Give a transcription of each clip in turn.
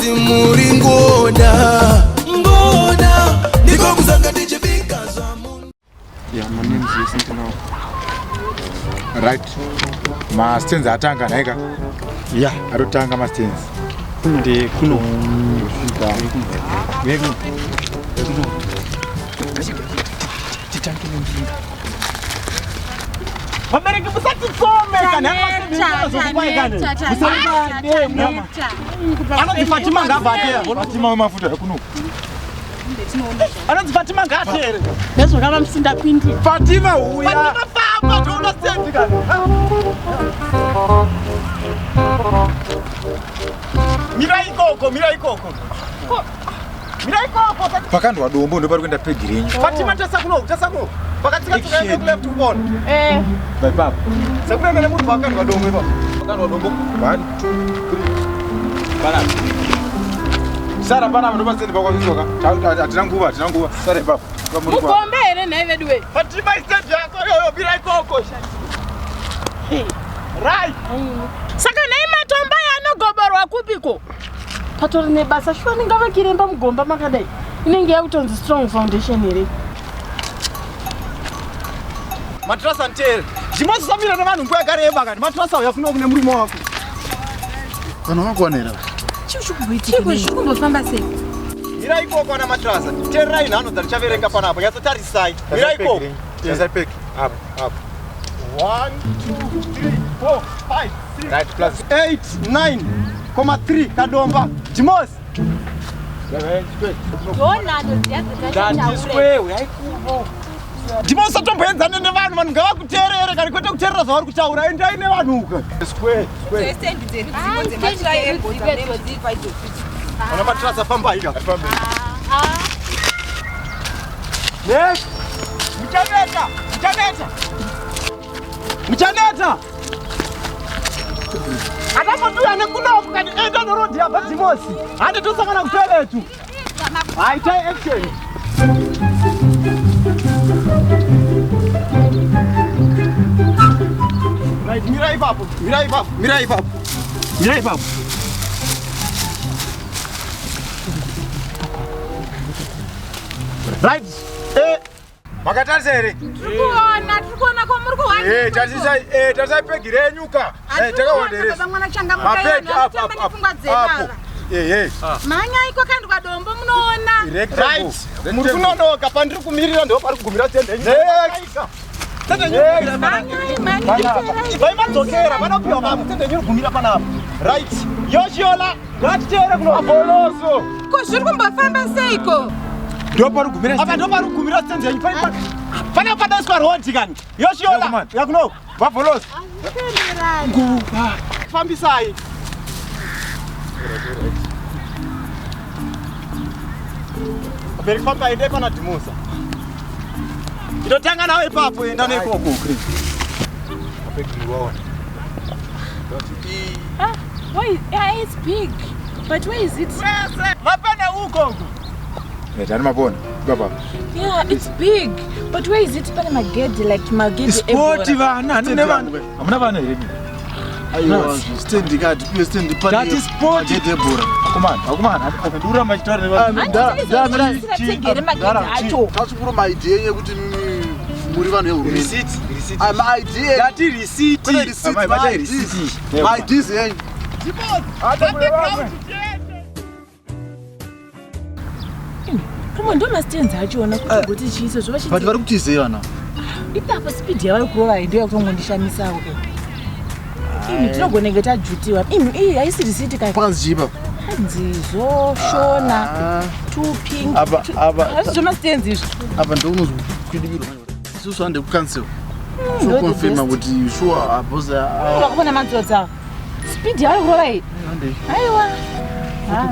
Kuti muri ngoda ngoda ndiko kuzanga ndichibika zvamu. Yeah, my name is Jason now. Right. Mastands atanga nhaika? Yeah. Arotanga mastands. Ndi kuno. Kusvika. Kuno. Kuno. Titange nembinga. Vabereki musatitsome kana anonzi Fatima ngabva Fatima wemafuta kuno. Anonzi Fatima ngaatere. Nezvakava musindapindi. Fatima huya. Fatima famba toona stendi kana. Mira ikoko, mira ikoko. Mira ikoko. Pakandwa dombo ndopari kuenda pegi renyu. Fatima tasa kuno, tasa kuno. Pakatsika tsoka yako left kuona. Eh. Baipapo. Sekuenda nemunhu wakandwa dombo ipapo. Wakandwa dombo. 1 2 3. Panapa. Sara panapa ndopastendi pakwazvisoka. Hatina nguva, hatina nguva. Sara ipapo. Mugombe here nhai vedu we? Fatima istendi yako iyoyo, mira ikoko. Right. Saka nhai matombo aya anogoborwa kupiko? Patori nebasa shuwa ndingavakiremba mugomba makadai. Inenge yakutonzi strong foundation here? Matrasa ntere. Zvimozisamira nevanhu nguva yakareba kani. Matrasa uya kuno kune murume wako. Kana wakuwana here? Chii chikumbaitika? Chiko zvikumbofamba sei? Mira ikoko ana matrasa. Tererai nhano dzandichaverenga panapa. Nyatsotarisai. Mira ikoko. Tasai pegi. Apo, apo. 1 2 3 4 5 6 Right, plus 8 9,3 kadomba. Jimos. Ndonhano dziya Ndati square, uyai kuno. Jimos usatomboenzane nevanhu, vanhu ngavakuteerere kani kwete kuteerera zvavari kutaura. Endai nevanhu uko. Square, square. Ana matrasa fambai ka. Fambai. Next. Muchaneta, muchaneta. Muchaneta. Atambotuya nekunoku kani enda nerodhi yabva Jimosi. Hande tosangana kutoiletu. Haitai action. Right, mira ipapo, mira ipapo, mira ipapo. Mira ipapo. Right. Eh, Makatarisa here? Tiri kuona ko muri kuhwanda. Eh, tarisai, eh, tarisai pegi renyu ka. Eh, takawanda here? Baba mwana changamuka Mapegi yona apo, anotamba apo, nepfungwa apo. dzedu ava. Eh, eh. Mhanyai kwakandwa dombo munoona. Rectangle. Right. Muri kunonoka pandiri kumirira ndipo pari kugumira tende yenyu. Next. Tende yenyu iri kugumira panapa. Mhanyai, mhanyai. teerai. Chibvai madzokera vanopiwa vamwe tende yenyu iri kugumira panapa. Right. Yoshiola, ngatiteere kuno. Apoloso. Ko zviri kumbofamba seiko? Ndopari kugumira. Apa ndipo pari kugumira tende yenyu. Pana padaiswa road kani. Yoshiola, Yakumana. yakuno. Vavholoso. Nguva. Fambisai. Beri famba ende pana Dimusa. Ndotanga nawe ipapo enda nekoko. Mapegi waona. Ah, why? Yeah, it's big. But where is it? Mapana uko uko. Eh, tani mapona. Baba. Yeah, it's big. But where is it? Pane magedhi like magedhi Sport ebhora. vana, handine vana. Hamuna vana here? Aiwa, stendi kati, uye stendi pane. Ndati sport. Magedhi ebhora. Akomana, akomana. Ndura machitaura nevanhu. Tegere magedhi acho. Tachikuru maID yenyu yekuti muri vanhu vehurumende. Receipt, receipt. Ah, maID yenyu. Ndati receipt. Kwete receipt, Amai, batai maIDs. receipt. MaIDs yenyu. Pamwe ndo mastands achiona kuti goti chiiso But zvovachiti vari kutizei vana. ipapo speed yavari kurova iyi ndiyo yakutongondishamisawo ke. Imi tinogona kunge tajutiwa. Imi iyi haisi risiti kai. Pakanzi chii ipapo? Hanzizo shona two pink. Apa, apa. Hazvi zvemastands izvi. Apa ndokunozwi kwidibirwa. Isusu hande kucancel. ndo the Toconfirma best. kuti sure abhoza. Vakubona madzodza ava. Speed yavari kurova iyi. Aiwa. Ah,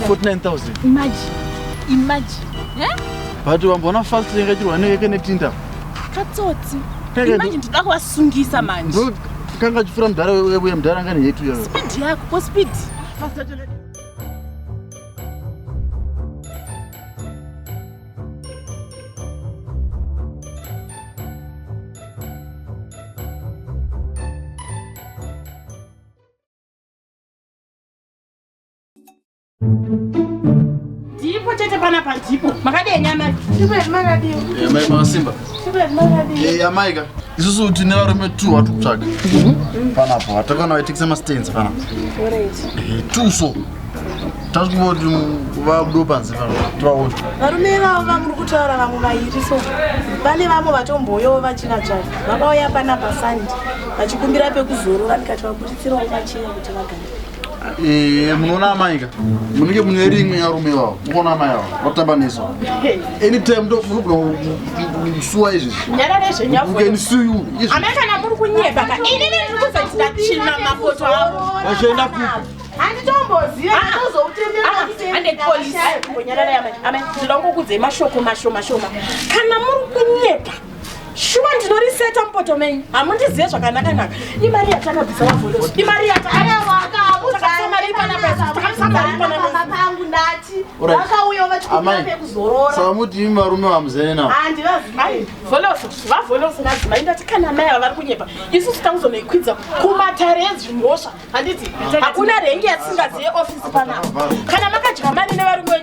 49,000. Imagine. Imagine. Eh? But wamboona fast yakaitirwa neke netinda. Katsotsi. Kaka- Imagine tinoda kuvasungisa manje. Ndo kanga chifura mudhara webuya mudhara anga neyetu yayo. Speed yako ko speed. Fast yacho Ndipo chete panapa ndipo. Makadii nyama? Amai makasimba. Amai ka isusu tine varume two vatiri kutsvaga panapo hatakana vaitekesa mastands panapa. Two so tasvikoti vabude panze pano tivaone. Varume ivavo vamuri kutaura vamwe vairi so pane vamwe vatomboyowo vachivatsvaga vakauya panapa sandi vachikumbira pekuzorora ndikati vabuditsirawo macheya kuti vagare. Munoona amai ka munenge mune rimwe yarume ivavo munoona amai avo vatamba nesu anytime ndomunogona kusuwa izvezvi. Nyarare zvenyavhu. You can sue you izvezvi. Amai kana muri kunyepa ka inini ndiri kuzoitira tsvina mapoto avo. Vachienda kupi? Handitomboziva Nyarara amai. Amai ndinoda kungokuudzai mashoko mashoma shoma. Kana muri kunyepa shuwa ndinoriseta mupoto menyu hamundizive zvakanaka-naka. Imari yatakabvisa vavholosi. Imari yatakabvisa mari panapa isusu. Takabvisa mari panapa. Pangu ndati Alright. vakauya vachikumbira Amai. pekuzorora. Saka muti imi varume vamuzene navo. Handivazivi. Vholoso, vavholoso madzimai ndati kana mai ava vari kunyepa isusu takuzonoikwidza kumatare ezvimhosva handiti hakuna rengi yatisingazive ofisi panapa kana makadya mari nevarume.